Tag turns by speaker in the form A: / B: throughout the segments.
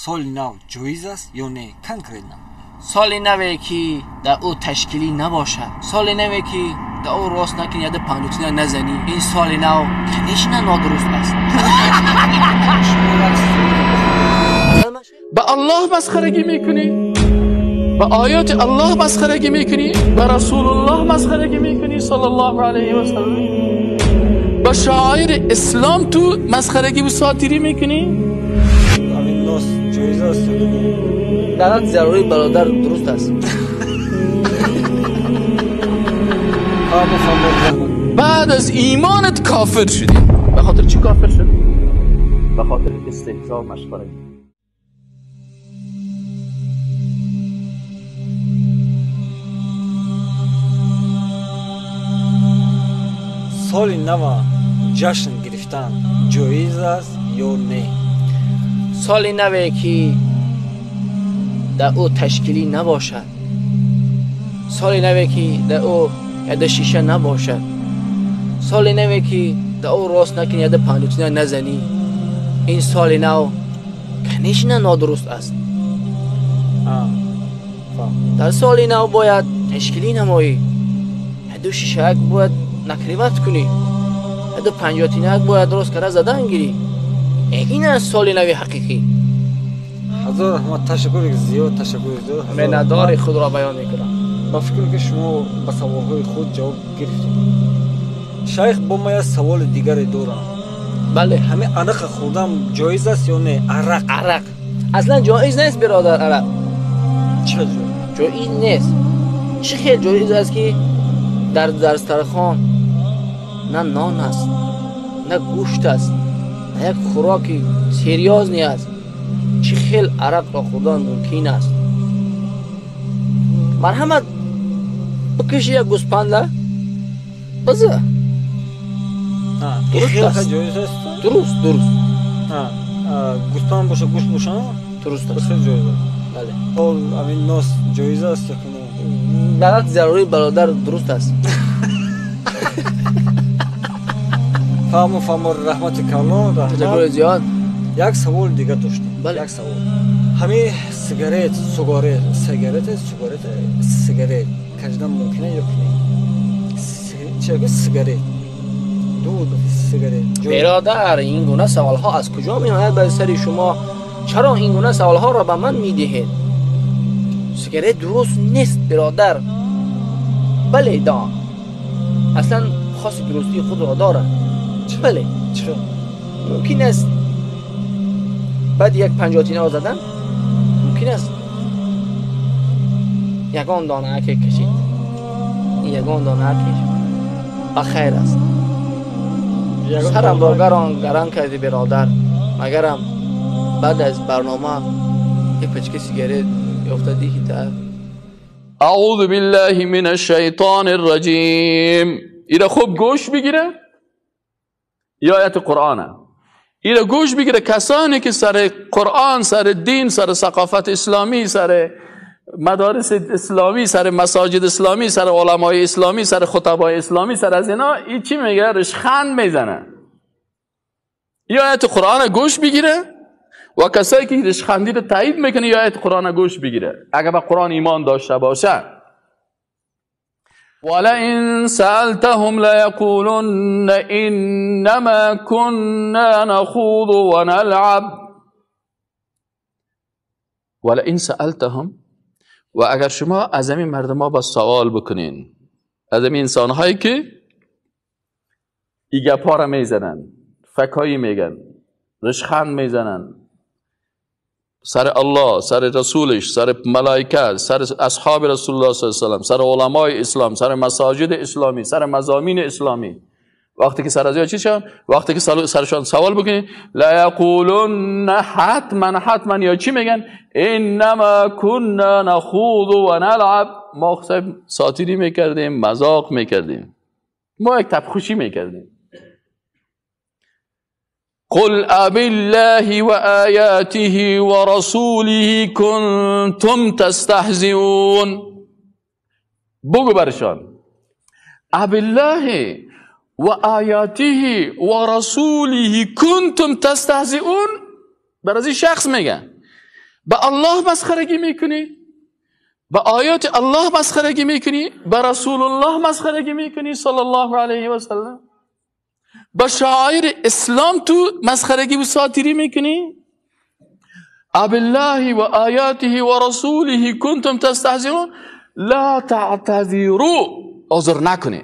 A: Соли нав ҷоиз аст ё не конкретно?
B: Соли наве ки дар ӯ ташкилӣ набошад, соли наве ки дар ӯ рост накунӣ, яда панҷутина назанӣ, ин соли нав конечно нодуруст аст.
C: Ба Аллоҳ масхарагӣ мекунӣ, ба оёти Аллоҳ масхарагӣ мекунӣ, ба Расулуллоҳ масхарагӣ мекунӣ саллаллоҳу алайҳи васаллам, ба шаъири ислом ту масхарагӣ ва сатирӣ мекунӣ.
A: Амин нос ҷоиз аст ё не?
B: Дар ҳадди зарурӣ бародар дуруст аст.
C: Баъд аз имонат кофир шудӣ. Ба хотир чӣ кофир шудӣ? Ба хотир истеҳзо масхарагӣ.
A: Соли нава ҷашн гирифтан ҷоиз аст ё не?
B: Соли наве ки дар ӯ ташкилӣ набошад, соли наве ки дар ӯ яда шиша набошад, соли наве ки дар ӯ рост накунӣ, яда панҷутина назанӣ, ин соли нав конечно нодуруст аст. Дар соли нав бояд ташкилӣ намоӣ, яду шишаак бояд накриват кунӣ, яду панҷотинаак бояд рост карда задан гирӣ. Ин аст соли нави ҳақиқӣ.
A: Ҳазор раҳмат, ташаккури зиёд, ташаккури зиёд.
B: Миннатдори худро баён мекунам.
A: Ба фикрам ки шумо ба саволҳои худ ҷавоб гирифтед. Шайх, бо ман як саволи дигаре дорам.
B: Бале.
A: Ҳамин арақа хӯрдан ҷоиз аст ё не? Арақ.
B: Арақ аслан ҷоиз нест бародар, арақ.
A: Чӣ ҷоиз?
B: Ҷоиз нест. Чӣ хел ҷоиз аст ки дар дастархон на нон аст, на гӯшт аст, на як хӯроки серьёзный аст. Чӣ хел арақро хӯрдан мумкин аст? Марҳамат, бикаши як гӯспанда, биза. Дуруст аст. Дуруст, дуруст.
A: Гӯспанд боша, гӯшт боша,
B: дуруст аст.
A: Ҷоиз аст.
B: Бале.
A: Ҳол амин нос ҷоиз аст ё не?
B: Дар ҳадди зарурӣ бародар дуруст аст.
A: Фаҳму фаҳмо, раҳмати калон, раҳмат.
B: Ташаккури зиёд.
A: Як савол дигар доштам.
B: Бале.
A: Як савол. Ҳамин сигарет, сугарет, сигарет, сугарет, сигарет кашидан мумкин ё не? Чӣ сигарет? Дуд сигарет.
B: Бародар, ин гуна саволҳо аз куҷо меояд ба сари шумо? Чаро ин гуна саволҳоро ба ман медиҳед? Сигарет дуруст нест бародар. Бале, дон. Аслан хоси дурустии худро дорад. Бале.
A: Чаро?
B: Мумкин аст баъд як панҷотинаро задан, мумкин аст ягон донаке кашид. Ин ягон донаке ба хайр аст. Сарам ро гарон гарон кардӣ бародар, магарам баъд аз барнома як пачка сигарет ёфта диҳӣ та.
C: اعوذ بالله من الشیطان الرجیم. ایره خوب گوش بگیره، یا آیت قرآنه. ایره گوش بگیره کسانی که سر قرآن، سر دین، سر ثقافت اسلامی، سر مدارس اسلامی، سر مساجد اسلامی، سر علمای اسلامی، سر خطبای اسلامی، سر از اینا این چی میگه؟ رشخند میزنه. یا آیت قرآن گوش بگیره و کسایی که رشخندی رو تایید میکنه یا آیت قرآن گوش بگیره اگر به قرآن ایمان داشته باشه. ولئن سألتهم ليقولن إنما كنا نخوض ونلعب. ولئن سألتهم، و اگر شما از همین مردم ها با سوال بکنین، از همین انسان هایی که ای گپا را میزنن، فکایی میگن، رشخند میزنن سر الله، سر رسولش، سر ملائکه، سر اصحاب رسول الله صلی الله علیه و سلم، سر علمای اسلام، سر مساجد اسلامی، سر مضامین اسلامی، وقتی که سر از چی شون، وقتی که سرشان سوال بکنی، لا یقولن، حتما حتما یا چی میگن؟ انما كنا نخوض و نلعب. ما ساتیری میکردیم، مذاق میکردیم، ما یک تبخوشی میکردیم. قل أبالله وآياته ورسوله كنتم تستهزئون. بگو برشان أبالله وآياته ورسوله كنتم تستهزئون. بر از این شخص میگن به الله مسخرگی میکنی، به آیات الله مسخرگی میکنی، به رسول الله مسخرگی میکنی صلی الله علیه و سلم، به شعائر اسلام تو مسخرگی و ساتیری میکنی. ابالله و آیاته و رسوله کنتم تستهزئون لا تعتذروا. عذر نکنی،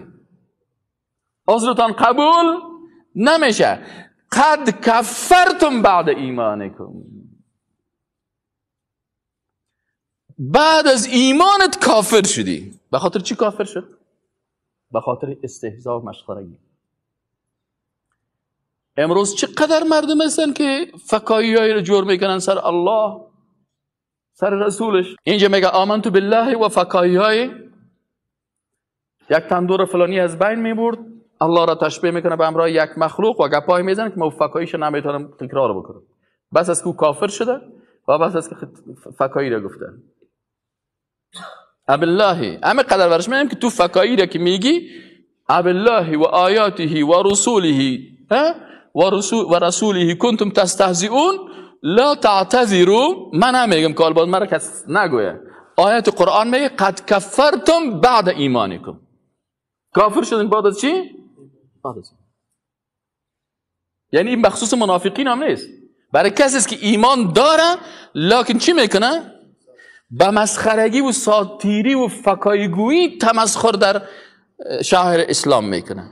C: عذرتان قبول نمیشه. قد کفرتم بعد ایمانکم، بعد از ایمانت کافر شدی. به خاطر چی کافر شد؟ به خاطر استهزاء و مسخرگی. امروز چقدر مردم هستن که فکایی رو جور میکنن سر الله، سر رسولش. اینجا میگه آمنت بالله و فکایی های یک تندور فلانی از بین میبرد، الله را تشبیه میکنه به همراه یک مخلوق و گپای میزنه که ما فکاییش نمیتونم تکرار بکنم. بس از که کافر شده و بس از که فکایی را گفته. ابالله همه قدر برش میگم که تو فکایی را که میگی ابالله و آیاته و رسوله و رسوله کنتم تستهزئون لا تعتذروا. من هم میگم که البته مرا کس نگویه، آیت قرآن میگه قد کفرتم بعد ایمانکم. کافر شدن بعد از چی؟ بعد از. یعنی این مخصوص منافقین هم نیست، برای کسی است که ایمان داره لکن چی میکنه؟ به مسخرگی و ساتیری و فکایگویی تمسخر در شعائر اسلام میکنه.